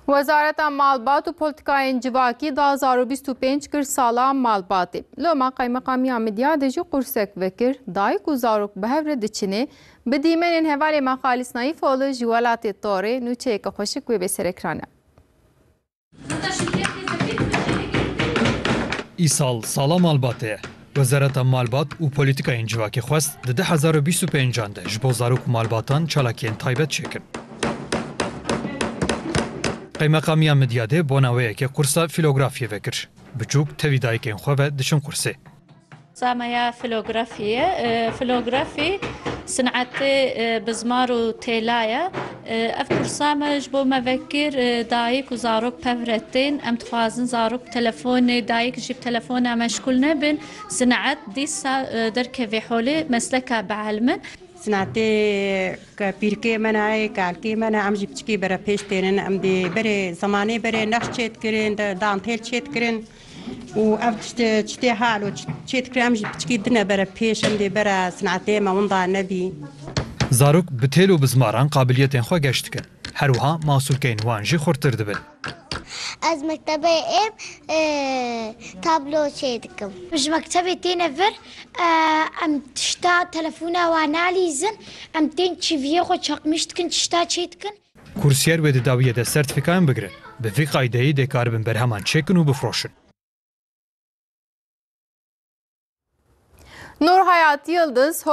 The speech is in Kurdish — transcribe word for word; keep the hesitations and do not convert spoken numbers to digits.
Wezareta Malbat û Polîtîkayên Civakî du hazar û bîst û pênc kir sala malbatê. Loma Qeymeqamiya Midyadê jî qursek vekir, dayik û zarok bi hev re diçinê, bi dîmenên hevalê me Xalîs Naîfoğlu ji welatê Torê nûçeyeke xweşik wê bê serekirane. Îsal sala malbatê ye. Wezareta Malbat û Polîtîkayên Civakê xwest di du hezar û bîst û pêncan de ji bo zarok û malbatan çalakiyên taybet çêkin. Qeymeqamiya Midyadê bona wê yekê qursa fîlografiyê vekir. Biçûk tevî dayikên xwe ve diçin qursê. Qursa me ya fîlografî ye. E, fîlografî sinetê, e, bizmar û têla ye. E, ev qursa me ji bo me vekir, e, dayik û zarok pev re tên. Em dixwazin zarok bi telefonê, dayik jî bi telefona meşgûl nebin. Sinet dîsa, e, derkevê holê mesleka bielmin. Sinetê ke pîrkê me ne, kalkê me ne, em jî piçikî bere pêş tênin. Em dê berê, zemanê berê nex çêdikirin, de-, dantêl çêdikirin. Û ev tiştê, tiştê hal û çi-, çêdikir em jî piçikî dine bere pêş, em dê bere sinetê me winda nebî. Zarok bi têl û bizmaran qabiliyetên xwe geş dikin. Her wiha masûlkeyên wan jî xurttir dibin. Ez mektebê êm, e, tablo çêdikim. Ji mektebê têne vir, e, em tişta telefona wan nalîzin, em tên çîviyê xwe çakmîş dikin, tişta çêdikin. Kursiyer wê di dawiyê de sertîfîkayan bigirin. Bi vî qaydeyî dê karibin berheman çêkin û bifroşin. Nur Hayat Yıldız,